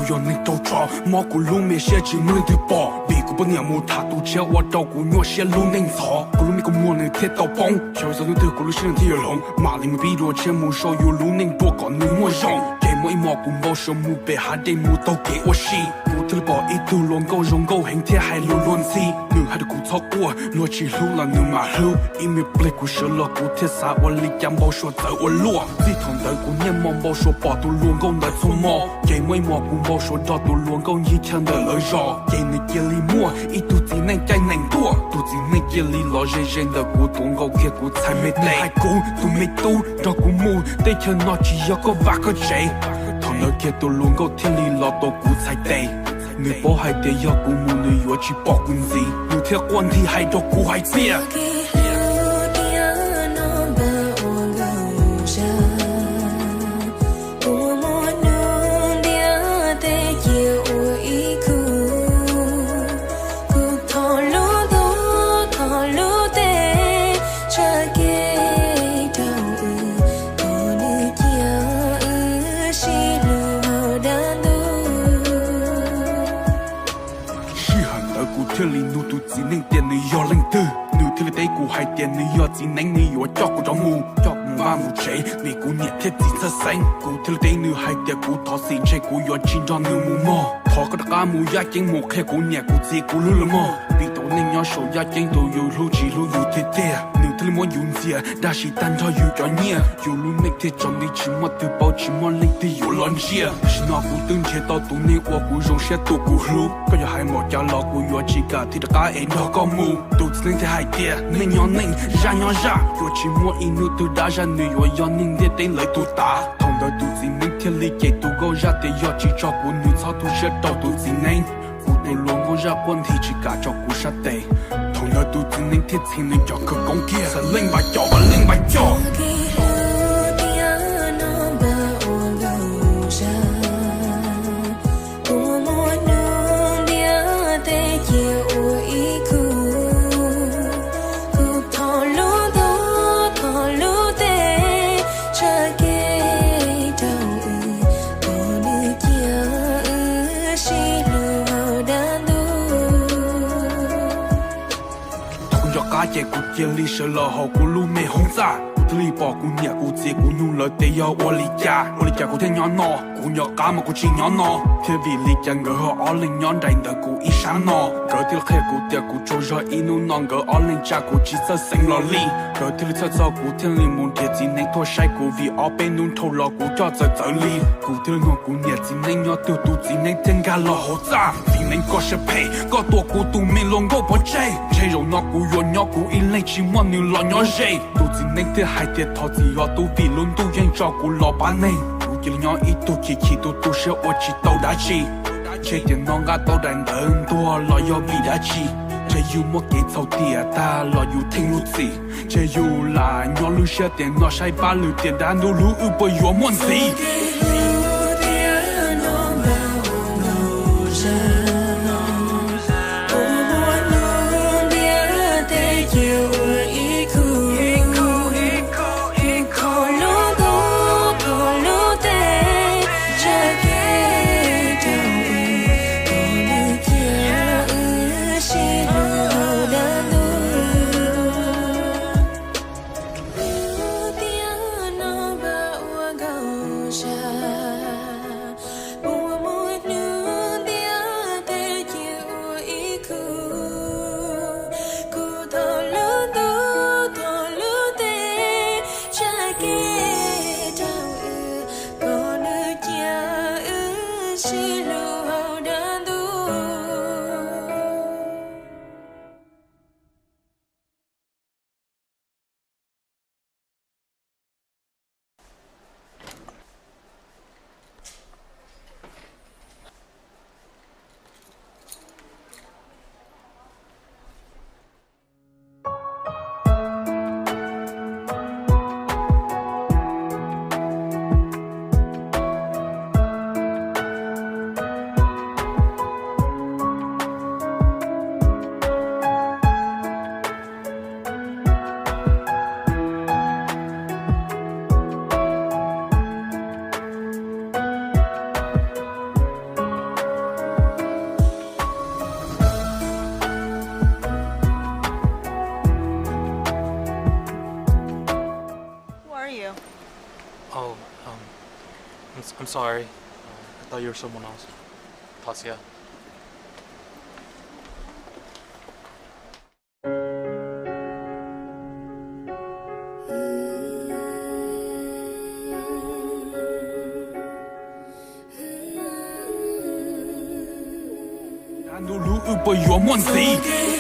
Yog neeg raug tso mob kuv lub me siab tsis muaj leej twg pom, vim kuv poj niam mus tham tus tshiab ua rau kuv nyuaj siab lub neej ntxhov. Kuv lub me kua muag nws thiaj tau poob, xyov txog hnub twg kuv lub siab nws thiaj yuav hloov. Mam li mus pib dua tshiab mus sau yus lub neej dua kom nws muaj zoo. Ces muaj ib hmos kuv npau suav mus pem hav dej mus taug kev ua si, kuv thiaj li pom ib tug hluas nkauj zoo nkauj heev thiab hais lus luag ntxhi. Nws hais rau kuv txhob quaj, luag tsis hlub los nws mam hlub. Ib me pliag kuv sawv los kuv thiaj xav ua li cas npau suav txawv ua luaj. Txij thaum ntawd kuv niaj hmo npau suav pom tus hluas nkauj ntawd txhua hmo. Ces muaj ib hmos kuv npau suav nrog tus hluas nkauj ncig chaw ntawm lawv zos, ces nws cia li muaj ib tug txiv neej caij nees tuaj. Tus txiv neej cia li los ze ze ntawm kuv tuav nkaus kiag kuv txhais me tes, hais kuv tus me tub nrog kuv mus, teb chaws no tsis yog koj vaj koj tsev. Thaum ntawd kiag tus hluas nkauj thiaj li los tuav kuv txhais tes. Nws paub hais tias yog kuv mus nws yuav tsis pom kuv ntxiv, nws thiaj quaj nthi hais rau kuv hais tias, Sij hawm ntawd kuv thiaj li nug tus txiv neej tias nws yog leej twg, nws thiaj li teb kuv hais tias nws yog txiv neeb, nws yuav coj kuv rov mus, coj kuv mus vaj mus tsev, vim kuv niam thiab txiv txhawj xeeb. Kuv thiaj li teb nws hais tias kuv thov txim, ntshe kuv yuav tsis nrog nws mus mog. Thov koj rov qab mus yaj ceeb mus qhia kuv niam kuv txiv kuv hlub lawv mog, vim tau neej nyob saum yaj ceeb tus yus hlub tsis hlub yus tiag tiag. Nws thiaj li muab yus ntxias dab tsi tag nrho yus cov nyiaj, yus lub neej thiaj tsaus nti tsis muaj twg paub tsis muaj leej twg yuav los ntsia. Tam sim no kuv twb nrhiav tau tus neeg uas kuv zoo siab tus kuv hlub, koj yuav hais npaum cas los kuv yuav tsis kam thiaj rov qab es nrog koj mus. Tus txiv neej thiaj hais tias neej nyob neej, zaj nyob zaj, yuav tsis muaj ib hnub twg dab zaj, nws yuav yog neeg ntiaj teb lawv tus tav. Thaum ntawd tus txiv neej thiaj li cem tus nkauj zaj tias yog tsis tso kuv nws txhob tu siab rau tus txiv neej. Kuv tus hluas nkauj zaj quaj nthi tsis kam tso kuv sab tes. Thaum ntawd tus txiv neej thiaj txhij nws cov khawv koob kiag, xav leej npaj coj, leej npaj coj. Thaum kuv nco qab ces kuv cia li sawv los hauv kuv lub me hoob txaj, kuv thiaj li pom kuv niam kuv txiv kuv nug lawv tias yog ua li cas, ua li cas kuv thiaj nyob no. Kuv nco qab mas kuv tsis nyob no thiab, vim li cas nkawd ho ob leeg nyob nraim ntawm kuv ib sab no. Nkawd thiaj li qhia kuv tias kuv tsaug zog ib hnub no nkawd ob leeg tsa kuv tsis txawj xeev los li. Nkawd thiaj li txhawj txog kuv thiaj li mus nrhiav txiv neeb tuaj saib kuv, vim ob peb hnub dhau los kuv coj txawv txawv li. Kuv thiaj li nug kuv niam txiv neeb nyob twg, tus txiv neeb thiaj nkag los hauv txaj. Txiv neeb koj siab phem, koj tua kuv tus me hluas nkauj pov tseg, ntshe zaum no kuv yuav nyob kuv ib leeg tsis muaj nws los nyob ze. Tus txiv neeb thiaj hais tias thov txim yog tub, vim lub ntuj yeej tso kuv los pab neeg. Kuv cia li nyob ib tug chim chim tu tu siab ua tsis tau dab tsi. Ntshe tiam no nqa tau daim ntawv ntuag los yog vim dab tsi? Ntshe yus muaj kev txhaum tiam tag los yus theej lub txim. Ntshe yus lam nyob lub siab tiam no saib pab lwm tiam dab ntub hlub wb puas yuav muaj ntxiv. Sorry. I thought you were someone else. Thov txim. Dab ntub lub wb puas yuav muaj ntxiv?